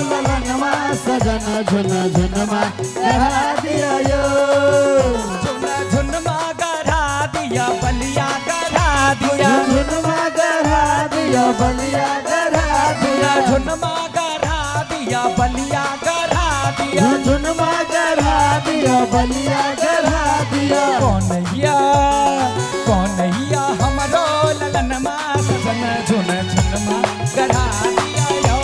ललनमा सजन झुन झुनमा गढ़ा दिया यो। झुन झुनमा गढ़ा दिया बलिया गढ़ा दिया। झुनमा गढ़ा दिया बलिया गढ़ा दिया। झुनमा गढ़ा दिया बलिया गढ़ा दिया। झुनमा गढ़ा दिया बलिया गढ़ा दिया। कौनैया कौनैया हमरो ललनमा सजन झुन झुनमा गढ़ा दिया यो।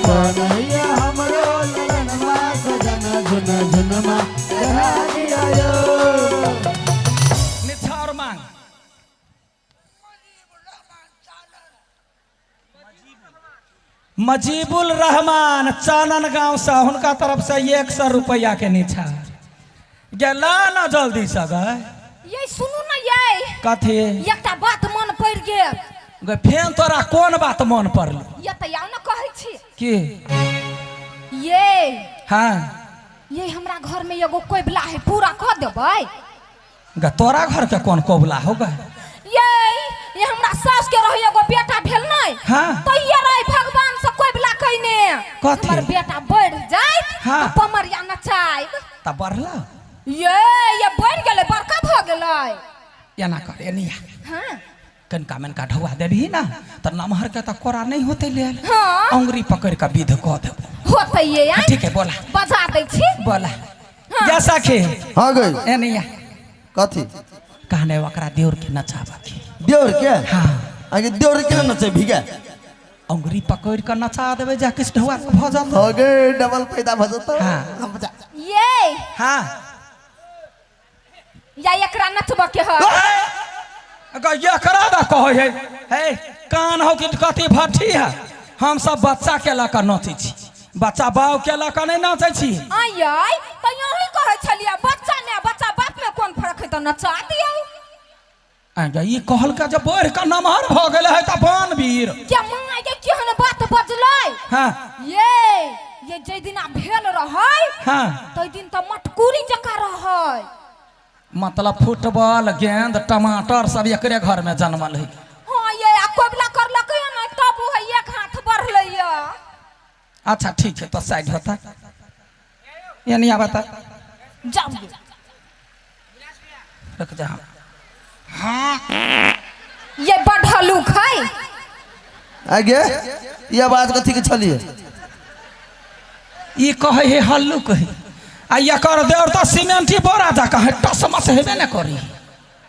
कन्हैया हमरो ललनमा सजन झुन झुनमा गढ़ा दिया यो। निछावर मांग मजीबुल रहमान चानन गांव से हुनका तरफ से 100 रुपया के निछावर गेला ना जल्दी से गए। ये सुनू ना ये कथी एकटा बात मन पड़ि गेल। गे फेन तोरा कोन बात मन पड़ल? ये तऽ आउ ने कहै छी की ये। हाँ ये हमरा घर में एगो कोबला है, पूरा कऽ देबै? गे तोरा घर के कोन कोबला हो गे? ये हमरा सास के रहे एगो बेटा भेल नहीं। हाँ। तो ये रहे भगवान से कोबला कइने कथी? हमर बेटा बढ़ जाए। हाँ। तो पमरिया नचाय। त बढ़ला ये बढ़ गेलै, बड़का भऽ गेलै। एना कर एनिया। हाँ। कनका मनका ढौआ देबही ना त नमहर के त कोरा नहीं होते लेल। हाँ। अंगुरी पकड़ के विध कऽ देबो। होतै ये आइ। ठीक है बोला बजा दै छी। बोला। हाँ। जा सखी। हाँ गई। एनिया कथी कहने ओकरा देउर के नचाबा के। देउर के? हाँ। आगे देउर के नचे भीगा अंगुरी पकड़ के नचा देबै जा किछ ढौआ के भऽ जात। हो गए डबल फायदा भऽ जतौ। हाँ। हम बचा। ये हाँ। या एकरा नचबऽ के है। अगर एकरा दा कहै है हे कान हो कि कथी भट्ठी है। हम सब बच्चा के लऽ कऽ नचै छी, बच्चा बाउ के लऽ कऽ नहि नाचै छी। आइ आइ तऽ यही कहै छलियै बच्चा ने बच्चा बाप में कोन फर्क है तऽ नचा दियौ। आगे ई कहलकै जे बढ़ि कऽ नमहर भऽ गेलै है तऽ बनवीर। के माय के केहन बात बजलै? हाँ। ये जे दिना भेल रहै। हाँ। तै दिन तऽ मटकुरी जकाँ रहै। मतलब फुटबॉल गेंद टमाटर सब एकरे घर में जन्मल है। हाँ ये आ कोबला करलकै ने तब ओ एक हाथ बढ़लै ये। अच्छा ठीक है तो साइड होता यानी आ बता जाओ रख जा। हाँ ये बढ़लुक है। आगे ये आवाज कथी के छलिए? ई कहै है हल्लुक है आ एकर देवर तऽ सीमेंटी बोरा जकाँ है, टसमस हेबे ने करी।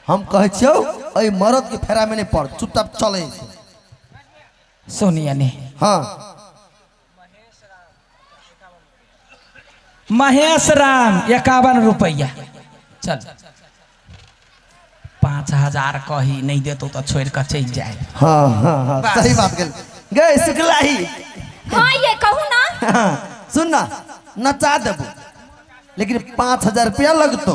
हम कहै छियौ एहि मरद के फेरा में नहीं पड़, चुपचाप चले। सुनिए ने। हाँ। महेश राम 51 रुपया चल 5000 कही नहीं देतो तो छोड़ के चल जाए। हाँ हाँ हाँ सही बात कर गए शुक्लाही। हाँ ये कहू ना। हाँ, सुन ना नचा देबो लेकिन 5000 रुपया लगतो।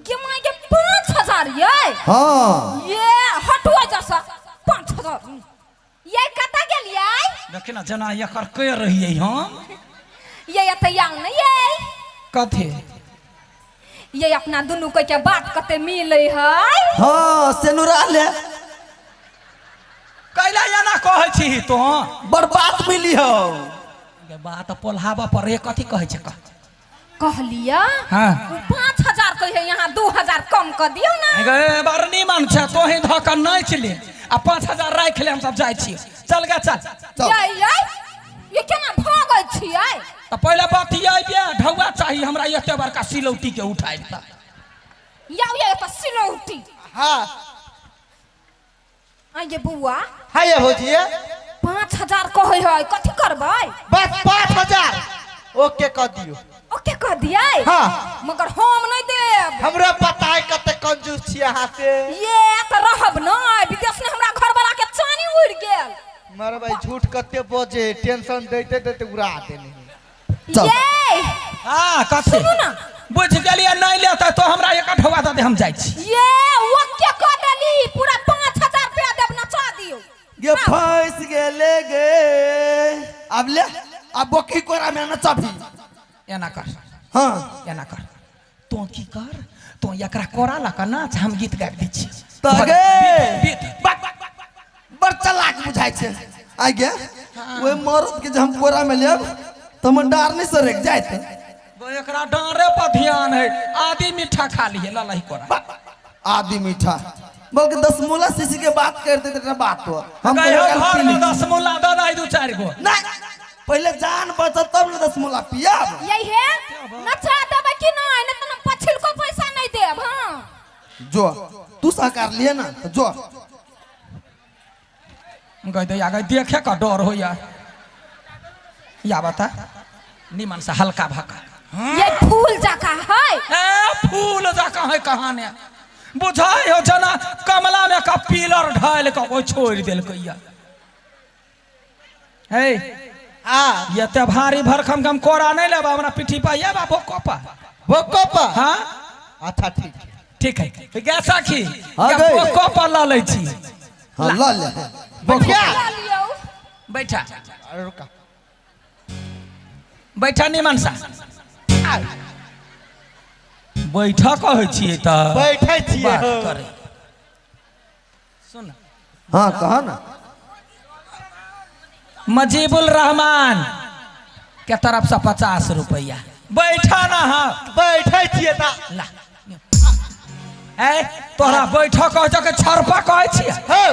के माय के 5000 ये? हाँ। ये हटुआ जैसा 5000 ये कता गेलियै? देखि ना जना एकर के रहियै हम। ये एतै आउ ने ये। कथी? ये अपना दुनू के बात कते मिलै है। हाँ सेनुरा ले कैला एना कहै छी तो बड़ बात मिली हो। बात पोल्हाबा पर रे कथी कहै छै? कहलिया। हाँ। 5000 कहे यहाँ 2000 कम कर दियौ ना। गे बड़ नीमन छै तोही धऽ कऽ नाचि ले आ 5000 राखि ले हम सब जाइ छी। चल गे चल। ये ये केना भागै छियै? तऽ पहिले बतियैबे ढौआ चाही हमरा एते बड़का सिलौटी के उठाबि तऽ। याउ ये तऽ सिलौटी। हाँ। आ ये बौआ। हाँ ये भौजी 5000 कहै है कथी करबै? बस 5000 ओके कह दियो। ओके कह दियै? हाँ। मगर हम नहीं देब। हमरा पता है कते कंजूस छी अहाँ से। ये तऽ रहब नै विदेश में हमरा घर वाला के चानी उड़ि गेल। मर भाई झूठ कते बजे टेंशन देते देते उड़ा देने। ये हाँ कथी? सुनू ना। बुझ गेलियै नहीं लेतै तो हमरा एक ढौआ दऽ दे हम जाइ छी। ये ओके कह देली पूरा 5000 रुपया देब नचा दियौ। ये फंस गेले गे। अब ले अब बोकी कोरा में नचबी। एना कर। हाँ। एना कर तो की कर तो एकरा कोरा लऽ कऽ नाच हम गीत गाबि दै छी। तऽ गे बड़ चलाक बुझाइ छै। आ गया ओहि मरद के जे हम कोरा में लेब तऽ हमर डार नहि सरक जायत। एकरा डाँरे पर ध्यान है, आदि मीठा खा लिए ललही कोरा। आदि मीठा बल्कि दसमूला शीशी के बात करते तो बात हो हम कहियो कहियो घर काल में पी ली। दसमूला दऽ दही दू चारि गो। नहीं, पहले जान बचत तब न दसमूला पियाब। यही है नचा देबै कि नहीं, नहीं तो हम पछिलको पैसा नहीं देब। हाँ जो तू सहकार लिए ना तो जो गई दैया गई देखे का डर होइया। या बता निमन से हल्का भका। ये फूल जका है। ए फूल जका है कहाँ ने बुझाई हो जना कमला में का पीलर ढाल के कोई छोड़ देलकैया। हे हाँ ये ते भारी भरखम कम कोरा नहीं लेबा, हमरा पिठी पर ये बाबो कोपा बोकोपा। हाँ अच्छा ठीक है ठीक है गे सखी। हाँ गई। कोपा ल लै छी। हाँ ल ले बैठिया लियौ। बैठा अरे रुका बैठा निमन सा बैठा कहै छियै तऽ बैठै छियै। बात करे सुन। हाँ कहा ना। मजीबुल रहमान के तरफ से 50 रुपया। बैठा ना। हाँ बैठै छियै तऽ ला ए तोरा बैठा कहै छौ कि छरपा कहै छियै? हौ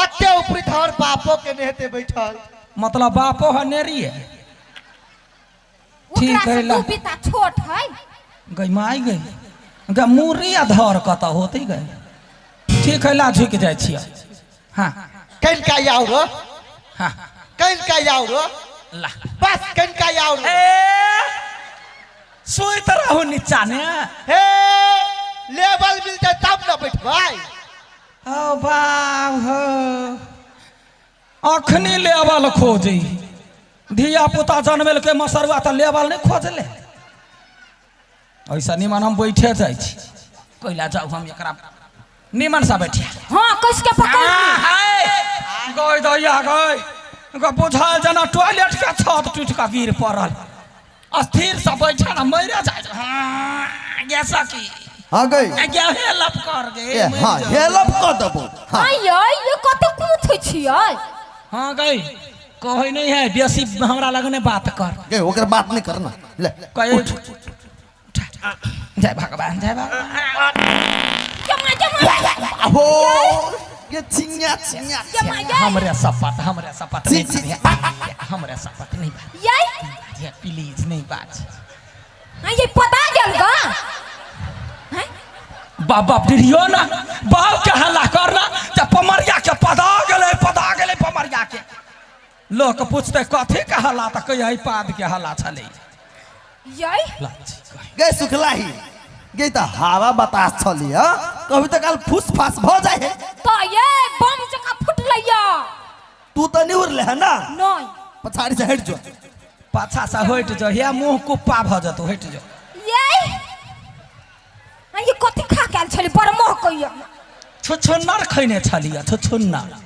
अते ऊपरी धर बापो के नहीं हेतै बैठल। मतलब बापो है नेरी है। ठीक ओकरा है से ला दू बीता छोट है। गई माई गई गे मुरी आ धर कतऽ होतै गई। ठीक है ला झुकि जाइ छियै। हाँ कनिका आउ रो। हाँ कनिका आउ रो। ला बस कनिका आउ रो। ए सुइत रहू नीचा ने। हे लेवल मिल जाए तब ना बैठबै। ओ बाप हो अखनी लेवल खोजै धिया पुता जनमेलकै मसरुआ तऽ लेवल नहि खोजले। ऐसा निमन हम बैठे जाइ छी कैला जाउ हम एकरा निमन सा बैठिया। हाँ कस के पकड़ ली। गई दैया गई गो बुझायल जेना टॉयलेट के छत टूटि कऽ गिर पड़ल। अस्थिर से बैठा ना मरे जाइ। हाँ गे सखी। हाँ गई गे हेल्प कर गे। ए हाँ हेल्प कर देबो। हाँ आइयै ये कते कूथै छियै। हाँ गई कहै नहीं है बेसी हमरा लग नहीं बात कर। गई ओकर बात नहीं करना ले कहे जय भगवान जय भगवान। जमा जमा हो ये छिंगा छिंगा जमा ये हमरे सपत हमरे सपत छी, नहीं छी, बाज। हमरे सपत नहीं बाज। ये ये प्लीज नहीं बाज। हाँ ये पता गेल गा। हैं बाप बाप डिरियो ना बाप के हल्ला करना जब पमरिया के पदा गेलै पदा गेलै पमरिया के लोक पूछते कथी के हल्ला तऽ कहियै पाद के हल्ला छलै। ये गई सुखलाही गई तऽ हवा बतास छली। हाँ कभी तऽ काल फूस फास भ जाए है तो ये बम जका फुटलैया। तू तऽ नहीं उड़ले है ना। नहीं पछाड़ी से हट जो पाछा से हटि जो हे मुँह कुप्पा भ जेतौ हटि जो। ये हाँ ये कथी खा के आयल छली बड़ महकैया। छुछुन्नर खैने छलियै छुछुन्नर।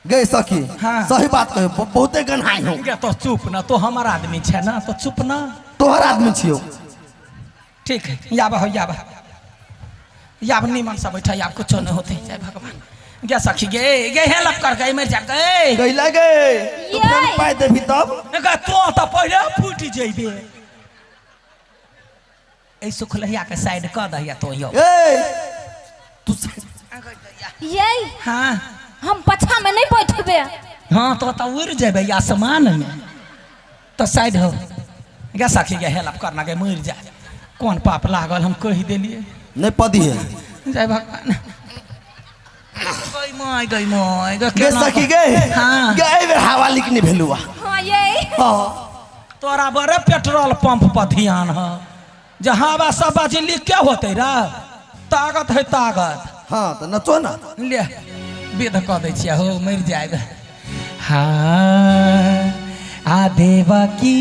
गई सखी। हाँ। सही बात कहे बहुते गन्हाई हो। गे तो चुप ना तो हमर आदमी छै ना तो चुप ना। तोहर आदमी छियौ। ठीक है याब हो याब याब निमन से बैठा याब कुछो नहीं होते। जय भगवान गे सखी गे गे हेल्प कर गई मर जा गए गई लगे तू ये। फोन पाइ देबी तब गे तो त पहिले फूटि जइबे। ए सुखलहिया के साइड क दहिया तो यो। ए तू ये हाँ हम पछा में नहीं बैठबे। हाँ तो त उड़ जेबे आसमान में तो साइड हो गे सखी गे हेल्प करना गे मर जा। कोन पाप लागल हम कहि देलिए नहीं पदी है। जय भगवान गई my गई my गे गे केना सखी गे। हाँ गे एहि बेर हवा लीक नहीं भेलुआ। हाँ ये हाँ तोरा बड़े पेट्रोल पंप पर ध्यान है जहाँ हवा सब बाजी लीक के होते रे ताकत है ताकत। हाँ तो नचो ना ले विध कऽ दै छियै हो मरि जायब। हाँ आ देवकी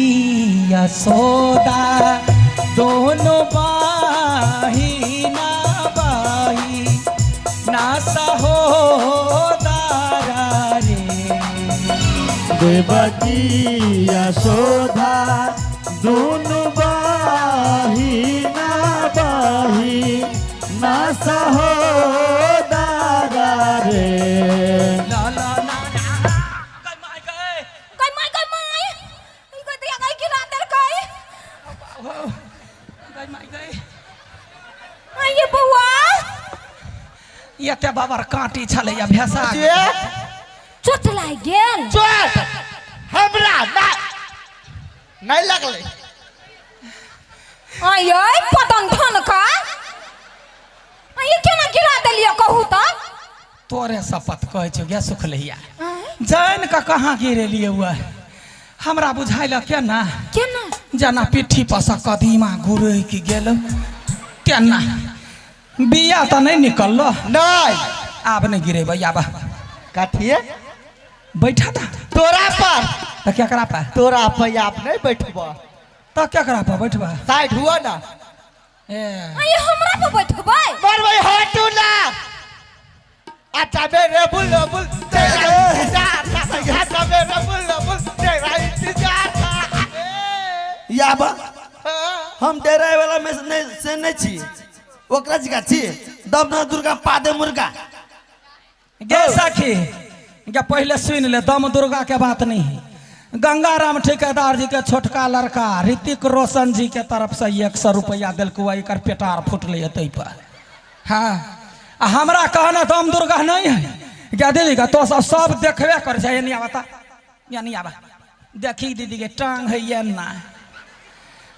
यशोदा दोनों बाही ना बाही ना सहोदरा रे। देवकी यशोदा दुनु बाही ना बाही ना सहोदरा रे। ला ला ना एते बाबर काँटी छलैया भेसा जे चोट लागि गेल। चोट हमरा ना नहीं लगले। आय पदन धन का ये केना गिरा देलियै कहू तऽ? तोरे शपथ कहै छौ गे सुखलैया, जान कऽ कहाँ गिरेलियै हुआ? हमरा बुझाइल केना केना जेना पिट्ठी पर से कदीमा गुरकि गेल तेना। बिया तऽ नहि निकललो। नहीं। आब नहि गिरेबै आब। कथिए? बैठा था तोरा पर। तऽ केकरा पर? तोरा पर आप नहीं बैठबा। तऽ केकरा पर बैठबा? साइड हुआ ना। ए आय हमरा पर बैठबै? मरबै हटू ना। अच्छा मेरे बुलबुल तेरा इंतजार था, अच्छा मेरे बुलबुल तेरा इंतजार था। याबा हम डराए वाला में से नहीं छी, ओकरा जगह छी दम ना दुर्गा पादे मुर्गा। गे सखी गे पहले सुन ले, दम दुर्गा के बात नहीं है। गंगाराम ठेकेदार जी के छोटका लड़का ऋतिक रोशन जी के तरफ से 100 रुपया दिलको, एकर पेटार फुटले तै पर। हाँ आ हमरा कहना दम दुर्गा नहीं है गे दीदी का, तो सब सब देखबे कर छै। नहीं आबता या नहीं आबा, देखी दीदी के टांग है ये ना,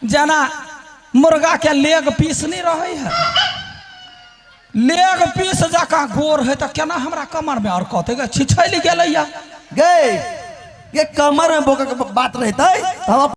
जेना मुर्गा के लेग पीस नहीं रहे है, लेग पीस जकाँ गोर है तऽ केना हमरा कमर में और कहते गे छिछैल गेलैया। गए ये कमर में बोका के बात रहते हम।